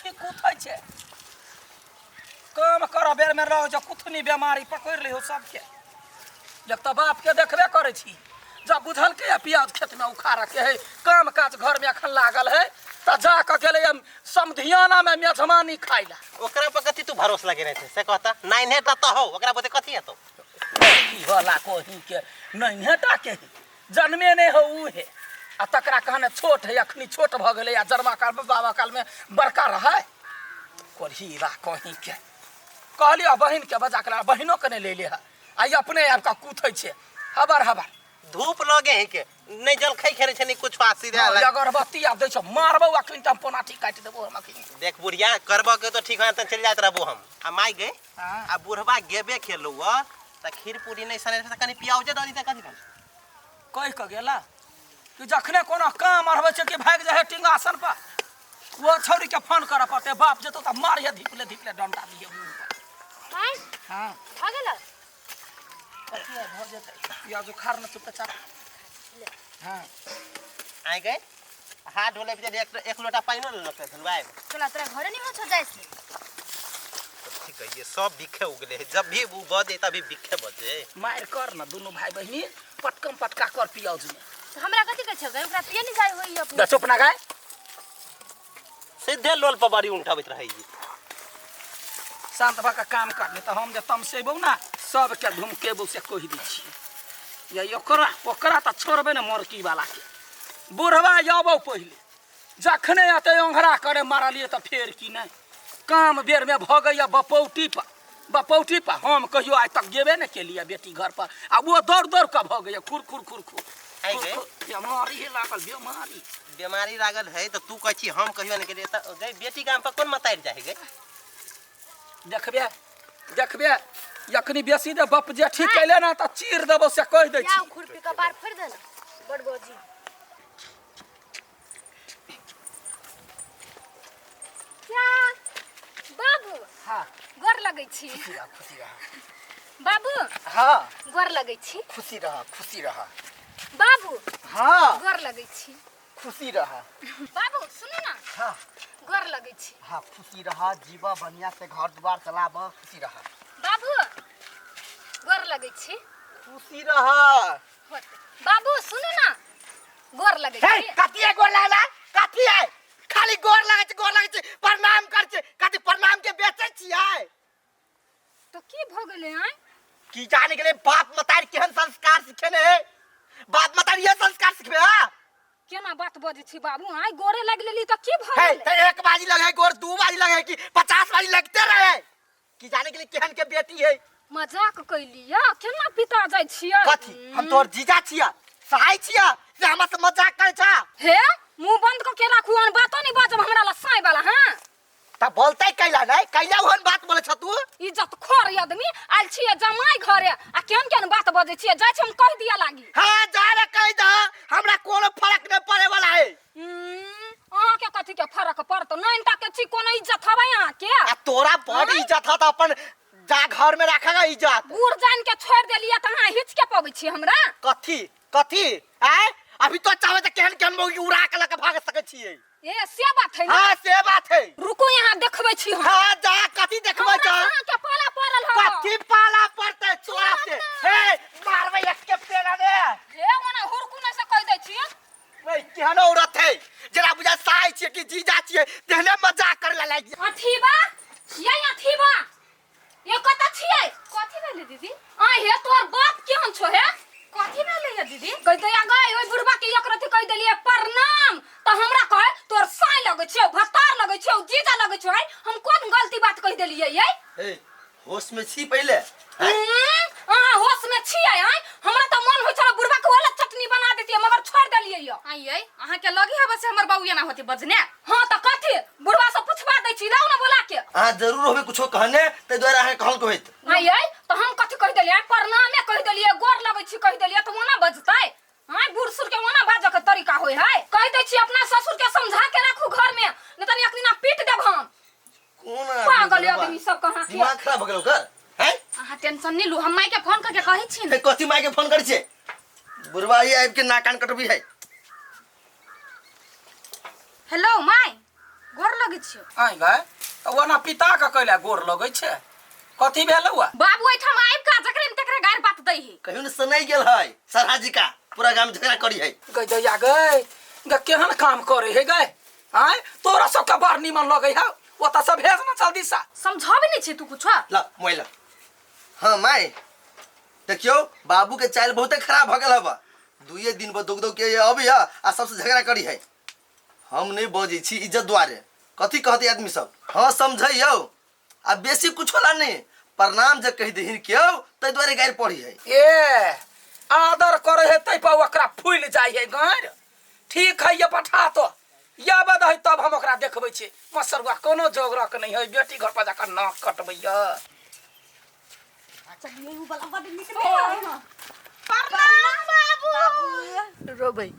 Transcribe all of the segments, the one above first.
छी कुथै छै काम करऽ बेरमे रह जो कुथनी बेमारी पकड़ि लिहो सबके एक तऽ बापके देखबे करै छी जब बुझलकै प्याज खेतमे उखाड़ऽके है काम काज घरमे एखन लागल है तऽ जा कऽ गेलै समधियानामे मेजबानी खाइ लए ओकरा पर कथी तू भरोस लगेने छै से कहता नाइन्हे टा तऽ हौ ओकरा बोते कथी हेतौ ई वाला कोही के नैन्हे टा के ही जन्मे नहि हो ऊ हे आ तकरा कहने छोट है अखनी छोट भऽ गेलै आ जन्मा काल बाबा कालमे बड़का रहै कोढ़ी रा कहीं के कहलियै बहिन के बजा के ला बहिनो के नहि ले ले है आ ई अपने आबि कऽ कूथै छै हबर हबर धूप लगे है के नहीं जलखै खेने छै नहीं कुछ आ सीधे हँ, अलग अगरबत्ती आब दै छौ मारबौ अखन तऽ हम पोनाठी काटि देबौ हम अखन देख बुढ़िया करबऽ के तो ठीक है त चल जात रहबो हम आ माय गए हाँ। आ बुढ़वा गेबे खेलू ह त खीर पूरी नहीं सने त कनी पियाउजे दऽ दी त कथी भेल कहि कऽ गेला कि जखने कोनो काम अरबै छै कि भागि जाइ है टिंगासन पर ओ छौड़ीके फोन करऽ पड़तै बाप जेतौ तऽ मारिहे धिपले धिपले डंटा दिहे मुँह पर आँय हँ भऽ गेल कथी है भऽ जेतै प्याज उखाड़ ने चुपचाप हँ आइ गए हाथ धोले बेचारे एक एक लोटा पानिओ लेलक धुलवाए चला तोरा घरे नहीं हो छो जाइ से ठीक है ये सब बिखे उगले है जब भी वो बजे तभी बिखे बजे मारि कर ने दुनू भाई बहिनी पटकम पटका कर पियाज में तऽ हमरा कथी कहै छौ गै ओकरा पिए नहीं जाइ होई अपने दे चुप ना गाय सीधे लोल पर बड़ी उठाबैत रहै ये शांत भऽ कऽ काम कर नहीं तऽ हम जे तमसेबौ ने सबके धुमकेबौ से कहि दै छियै या ओकरा ओकरा तऽ छोड़बै ने मोरकी वाला के बुढ़वा अबौ पहिले जखने अतै ओंघरा करे मारलियै तऽ फेर की नहि काम बेरमे भऽ गैया बपौटी पर बपौटी पर हम कहियो आइ तक गेबे नहि केलियै बेटी घर पर आ ओ दौड़ दौड़ कऽ भऽ गैया खुर खुर खुर खुर आइ गे। बेमारी लागल बेमारी बीमारी लागल है तऽ तू कहै छी हम कहियो नहि गेलियै तऽ गई बेटी गाम पर कोन मतारि जाइ गई देखबे देखबे जखनी बेसी दे बप जे ठीक कैले ना तऽ चीर देबो से कहि दै या छी खुरपी कपार फोड़ि दे ना बड़ गोजी क्या बाबू हाँ गोर लगै छी खुशी रह खुशी रह बाबू हाँ गोर लगै छी खुशी रह खुशी रह बाबू हाँ गोर लगै छी खुशी रह बाबू सुनू ना हाँ गोर लगै छी हाँ खुशी रह जीव बढ़िया से घर द्वार चलाब खुशी रह बाबू गोर लगै छी खुशी रह होते। बाबू सुनू ना गोर लगै हे छी कथी है गोर लागला कथी है खाली गोर लागै छै गोर लागै छै प्रणाम कर छै कथी प्रणाम के बेचै छियै तो की भ गेलै आँय की जाने गेलै बाप मतार केहन संस्कार सिखेने है बाप मतार ये संस्कार सिखबे हा केना बात बजै छी बाबू आँय गोरे लागि लेली तऽ की भ हे गेलै त एक बाजी लगे गोर दू बाजी लगे कि 50 बाजी लगते रहे की जाने गेलै केहन के बेटी है मजाक कैली या केना पिता जाइ छियै कथी हम तोर जीजा छिया सहाय छिया से हमरा से मजाक करै छा हे मुंह बंद कऽ के राखू अन बातो नहीं बाजब हमरा ला साँय वाला हाँ त बोलतै कैला नहीं कैला ओहन बात बोलै छ तू इज्जत खोर आदमी आयल छियै जमाई घरे आ केहन केहन बात बजै छियै जाइ छी हम कहि दिअ लागी हाँ जा रे कहि दह हमरा कोनो फर्क नहीं पड़े वाला है अहाँके कथी के फरक पड़त नैन टा के छी कोनो इज्जत हवे अहाँके आ तोरा बड़ इज्जत ह त अपन जा घर में रखेगा इज्जत बूढ़ जान के छोड़ देलियै तऽ अहाँ हिच के पबै छी हमरा कथी कथी आय अभी तो चाहे त केहन केहन मौगी उड़ा के लके भाग सके छियै ए से बात है ना हाँ से बात है रुको यहाँ देखबै छी हम हाँ जा कथी देखबै हमरा छ अहाँके पाला पड़ल हव कथी पाला पड़तै तोरा से हे मारबै एक के पेड़ा रे हे ओना हुरकू नहि से कहि दै छी वे केहन औरत है जरा बुझा साय छियै कि जीजा छियै तेहने मजाक करे ला लागि अथीबा ये अथीबा ये कत छियै कथी भेलै दीदी आ हे तोर बाप केहन छो हे कथी भेलै या दीदी कहि दया गए ओइ बुढ़बा के एक रति कहि देलियै प्रणाम त हमरा कहे तोर साई लगै छौ भतार लगै छौ जीजा लगै छौ आइ हम कोन गलती बात कहि देलियै ये हे होश में छी पहिले अहाँ होश में छियै आइ हमरा त मन होइ छल बुढ़बा के ओला चटनी बना देतियै मगर छोड़ देलियै यो आई आई अहाँ के लगी हबे से हमर बाबू एना होते बजने हां त कथी बुढ़बा से पूछवा दै छी लाउ ना बोला के अहाँ जरूर होबे कुछो कहने ताहि दुआरे अहाँ कहल होइत आई आई त हम कथी कहि देलियै प्रणामे कहि देलियै गोर लगै छी कहि देलियै त ओना बजतै आइ बूढ़ सूढ़ के ओना बाजऽ के तरीका होइ है कहि दै छी अपना ससुर के समझा के राखू घर में नहीं त एक दिना पीट देब हम कोन पागल आदमी सब कहाँ के दिमाग खराब हो गेल ओकर हैं अहाँ टेंशन नहीं लू हम माई के फोन करके कहै छी हे कथी माय के फोन करै छियै बुढ़वा ही आबि के नाक कान कटबी है हेलो my गोर लगै छियो। आइ गए तऽ ओना पिता के कैला गोर लगै छै? कथी भेलौ आ? बाबू एहिठाम आबि कऽ जकरे ने तकरे गारि बात दै है। कहियो ने सुनाई गेल है सरहा जी का पूरा गाम झगड़ा करी है। गई दैया गई गे, केहन काम करे हे गए? आय तोरा सबके बड़ निमन लगै है, ओतऽ से भेज ना जल्दी सा। समझाबै नहि छै तू कुछो। ल मोबाइल। हाँ माय, देखियो बाबू के चाल बहुते खराब भ गेल हबा। दुए दिन पर दौग दौग के अबैया आ सबसे झगड़ा करी है। हम नहीं बजै छी इज्जत दुआरे, कथी कहते आदमी सब। हाँ समझैयौ, आ बेसी कुछ होला नहीं, प्रणाम जे कहि दहिन केओ तै दुआरे गारि पड़ी है। ए आदर करे है तै पर ओकरा फूलि जाइ है गारि। ठीक है, ये पठा तो या बद है तब हम ओकरा देखबै छी। मसरुआ कोनो जोगरक नहीं है, बेटी घर पर जाकर नाक कटबैया। रोबै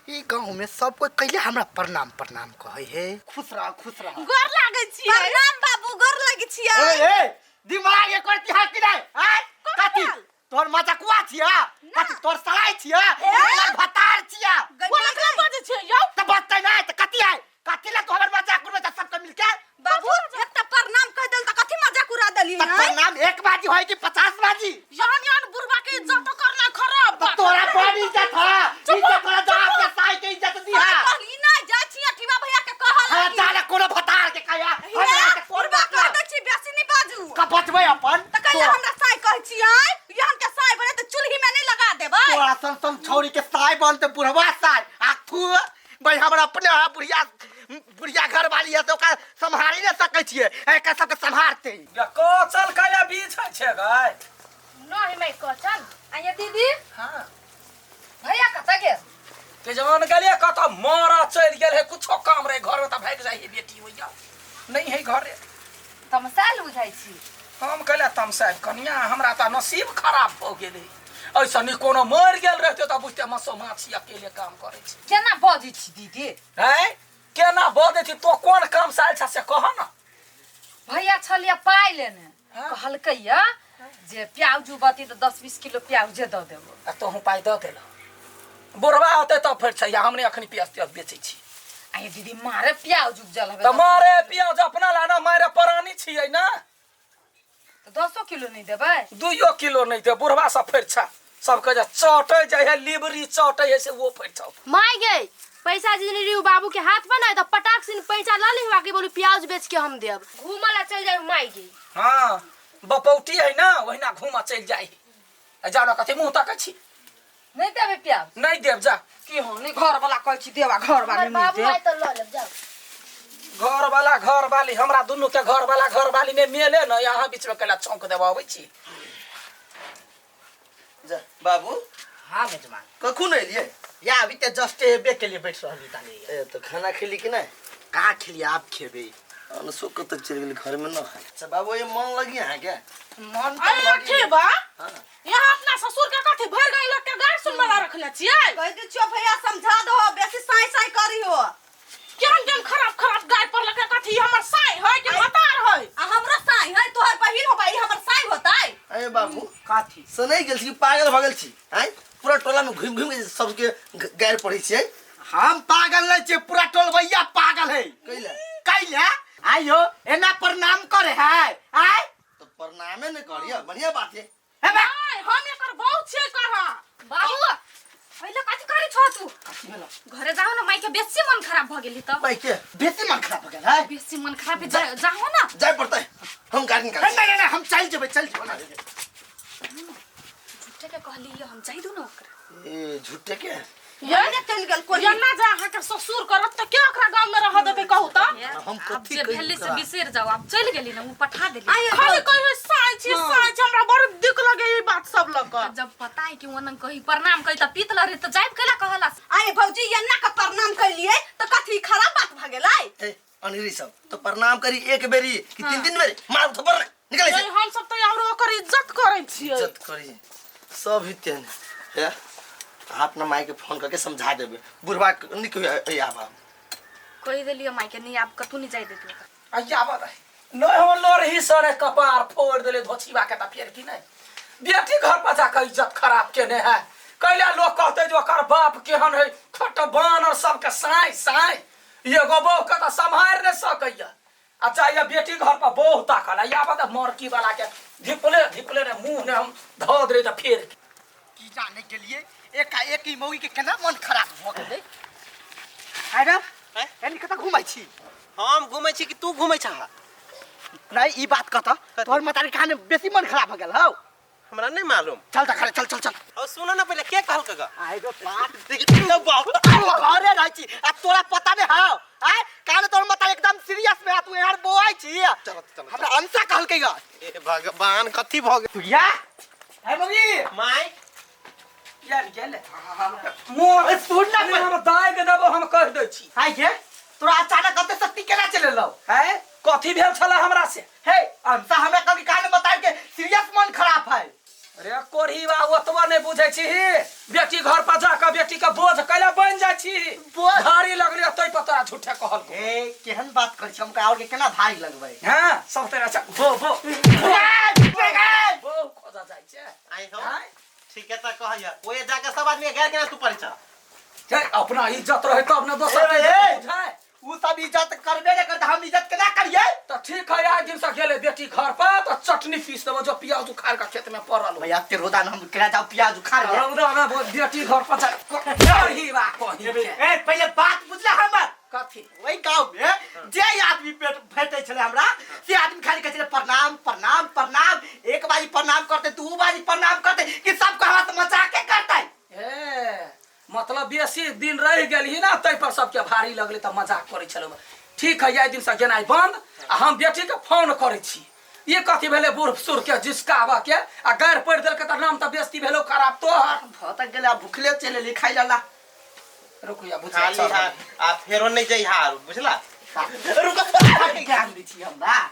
ई गाँव में सब कोई कैले हमरा प्रणाम प्रणाम कहै है। खुश रह, खुश रह। गोर लागै छियै। प्रणाम बाबू, गोर लागै छियै। ए ए दिमाग एकर तिहार कि नहीं? आय कथी तोहर मजाकुआ छिया? कथी तोहर सराय छिया? तोहर भतार छिया? बोला केना बजै छियै यौ? त बजतै नहीं त कथी है? कथी ला तोहर मजाक उड़बै छ सबके मिलके? बाबू एकटा प्रणाम कह देल त कथी मजाक उड़ा देली? त प्रणाम एक बाजी होय कि 50 बाजी? यहन यहन बुढ़बा के इज्जत करना खराब। त तोरा बड़ इज्जत है, इज्जत तोरा जा अपना साई के इज्जत दिहा। कहली ना जा छी अठीवा भैया के कहल। हां जा ना कोनो भतार के कहिया हमरा से कोन बुढ़बा कह मतलब? दै छी बेसी नहीं बाजू। का बचबै अपन? त कहिया हमरा साई कहै छी? आय यहन के साई बने त चूल्ही में नहीं लगा देबै। तोरा सन सन छौरी के साई बनते बुढ़वा साई। आ थू भाई हमरा अपने है बुढ़िया बुढ़िया घर वाली है तो ओकरा सम्हारी नहीं सकै छियै, एकर सबके सम्हारते। या कचल कैला बीछ है छै गए? नहीं मैं कचल। आइए दीदी। हाँ भैया कतऽ गेल? के जवान गेलिए कतऽ मरा चलि गेल है, कुछो काम रहे घर में तऽ भागि जाइ है बेटी। होइया नहीं है घरे। तमसायल बुझाइ छी। हम कहले तमसायल कनिया, हमरा तऽ नसीब खराब भऽ गेलै। ऐसा नहीं कोनो मरि गेल रहते तऽ बुझते मसो माछी अकेले काम करै छै। केना बजै छी दीदी? हैं केना बजै छी? तो कोन काम से आयल छ से कह ना। भैया छलियै पाइ लेने, हाँ। कहलकै या जे प्याजू बती तऽ 10-20 किलो प्याजे दऽ देबो। आ तोहूँ पाइ दऽ देलह। बुढ़वा होतै तब फेर छै, हमने अखनी प्याज त्याज बेचै छी। आइ दीदी मारे प्याज उपजल हबे। तऽ मारे प्याज अपना ला ना, मारे परानी छियै ना। तऽ 10 किलो नहीं देबै? 2 किलो नहीं दे। बुढ़वा सब फेर छ सबके जे चटै जाइ है, लिबरी चटै है से वो फेर छ। My गई पैसा जिन रियू बाबू के हाथ पर ना त पटाक सिन पैसा ल लिहवा के बोलू प्याज बेच के हम देब। घूमऽ ला चल जाय माय गई। हाँ बपौटी है ना, ओहिना घूमऽ चलि जाइ है। जाओ ना कथी मुँह तकै छी? नहीं देबै प्याज? नहीं देब जा। की हो नहीं घर वाला कहै छी देवा, घर वाली नहीं बाबू देब। आइ त ल लेब जाओ। घर वाला घर वाली हमरा दुनू के घर वाला घर वाली में मेले न, यहाँ बीच में कैला चौंक देबा अबै छी। जा बाबू। हाँ मेजमान। कखन एलियै? या अभी ते जस्ट एबे के लिए बैठ रहली तानी। ए तो खाना खेली कि नहीं? कहाँ खेली, आप खेबे। अनसो कतऽ चलि गेल घर में न। अच्छा बाबू ये मन लगी अहाँ के? मन अरे लगी। अठीबा, हाँ। यहाँ अपना ससुर के कथी भरि गई लोग के गाय सुन वाला रखने छियै? कह दै छियो भैया समझा दो, बेसी साई साई करी हो। केहन केहन खराब खराब गाय पर लके कथी हमर साई है कि भतार है? आ हमरो साई है, तोहर बहिन हो भाई, हमर साई होतै। अरे बाबू कथी सनै गेल छी, पागल भऽ गेल छी? आँय पूरा टोला में घुमि घुमि के सबके गारि पढ़ै छियै। हम पागल नहीं छियै, पूरा टोलबैया पागल है। कैला? कैला आइयो एना प्रणाम करे है। आय तो प्रणामे ने करिय, बढ़िया बात है। हे बा। आय हम एकर बहू छियै कहाँ। बाबू पहिले कथी करै छौ तू? घरे जाओ ना, माई के बेसी मन खराब भ गेली त। माई के बेसी मन खराब भ गेल है? बेसी मन खराब है, जाओ ना। जाय पड़तै, हम गाड़ी निकाल। नहीं नहीं नहीं, हम चल जेबै, चल जेबै। झूठे के कहली हम जाई दू ना ओकरा। ए झूठे के? ये चल गेल कोई। एना जे अहाँ के ससुर करत त के ओकरा गांव में रह देबै कहू त? हम आब कथी जे कही भेलै से ओकरा? बिसरि जाओ, आब चलि गेली ना, उ पठा देली। खाली कहियो साई छी साई छी, हमरा बड़ दिक लगे ई बात सब लग के। जब पता है कि ओनन कही प्रणाम कही त पीत लरे त जाइब कैला कहला। आए भौजी एन्ना के प्रणाम कैलिए त कथी खराब बात भ गेलै? ए अनहिरी सब तो प्रणाम करी एक बेरी कि तीन तीन बेरी मार थप्पड़ ने निकल ए से। हम सब त और ओकर इज्जत करै छियै। इज्जत करी सब हिते ने हे। अपना माई के फोन करके समझा देबे, बुढ़वा निक आब। कहि देलियै माई के नहीं आब कतौ नहीं जाय देतै। आइया आब दे। नहीं हम लोरही सरे कपार फोड़ देले धोछीबा के त फेर की नहीं। बेटी घर पर जाके इज्जत खराब केने है। कैला लोग कहते जो ओकर बाप केहन है, खट बानर सबके साई साई। एगो बहू के तऽ सम्हारि नहि सकैया आ जाइया बेटी घर पर बहू ताकल आ आबऽ तऽ मरकी वाला के धिपले धिपले ने मुँह ने हम धऽ दे तऽ फेर की जाने के लिए एकाएक ई मौगी के केना मन खराब भऽ गेलै। आइ रे, हैं? एनी कतऽ घुमै छी? हम घुमै छी कि तू घुमै छह? नहीं, ई बात कतऽ तोहर मतारी कहानी बेसी मन खराब भऽ गेल हौ। हमरा नहीं मालूम। चल तऽ घरे चल चल चल। और सुनो ना पहले के कहल कगा? आइ रे बाप, देख बाप, घरे रहै छी आ तोरा पता नहीं हौ? आइ काहे तोहर मतारी एकदम सीरियस में आ तू यार बोआइ छी। चल चल। हमरा अंशा कहलकै ग। ए भगवान, कथी भऽ गेल? तुया है मौगी my गेल गेल मोर ए, सुन ना। हम दाय के देबो, हम कहि दै छी। आइ गे, तोरा अचानक कते शक्ति केना चलेलौ है? कथी भेल छला हमरा से? हे, अंशा हमरा कहलकै काहे बताय के सीरियस मन खराब है। रे कोढ़ी बा, ओतबा नहीं बुझै छी। बेटी घर पर जाके बेटी के बोझ कैला बनि जाइ छी? बोझ? भारी लगलै तै पर तोरा झूठे कहल। ए, केहन बात करै छी, हमका और के केना भारी लगबै? हाँ, सब तेरा अच्छा बो बो बो खोजा जाइ छै। आई हो। आँय? ठीक है, त कहैया ओए जाके सब आदमी के गैर केना तू परिचय? हे, अपना इज्जत रहे तब ने दोसर के ए, ए। इज्जत बुझाय। उ सब इज्जत करबे ने करते, हम इज्जत केना करियै? तऽ ठीक है, आज दिन से गेले बेटी घर पर तऽ चटनी पीस देबो जो प्याज उखाड़ के खेत में पड़ल हो। भैया ते रोदा हम केना जाऊ प्याज उखाड़ के? रौदा में बेटी घर पर जाय कही बा कही के। ए, पहिले बात बुझला हमर? कथी? ओहि गाँव में जे आदमी पेट भेटै छलै हमरा, से आदमी खाली कहै छलै प्रणाम प्रणाम प्रणाम। एक बारी प्रणाम करते, दू बारी प्रणाम करते, कि सबको हमरा से मजाके करते। ए, मतलब बेसी दिन रहि गेलही ना तै पर सबके भारी लगलै तऽ मजाक करै छलौ। ठीक है, आइ दिन से गेनाइ बंद आ हम बेटी के फोन करै छी। ई कथी भेलै बूढ़ सूढ़ के जिसकाबऽ के आ गारि पढ़ि देलकै तऽ नाम तऽ बेइज्जती भेलौ खराब तोहर। भऽ तऽ गेलै, आब भुखले चलि एली खाइ लला। रुकू या बुझा खाली चल। हा आ फेरो नहीं जाइ हार, बुझला? रुक, ज्ञान दै छी हमरा।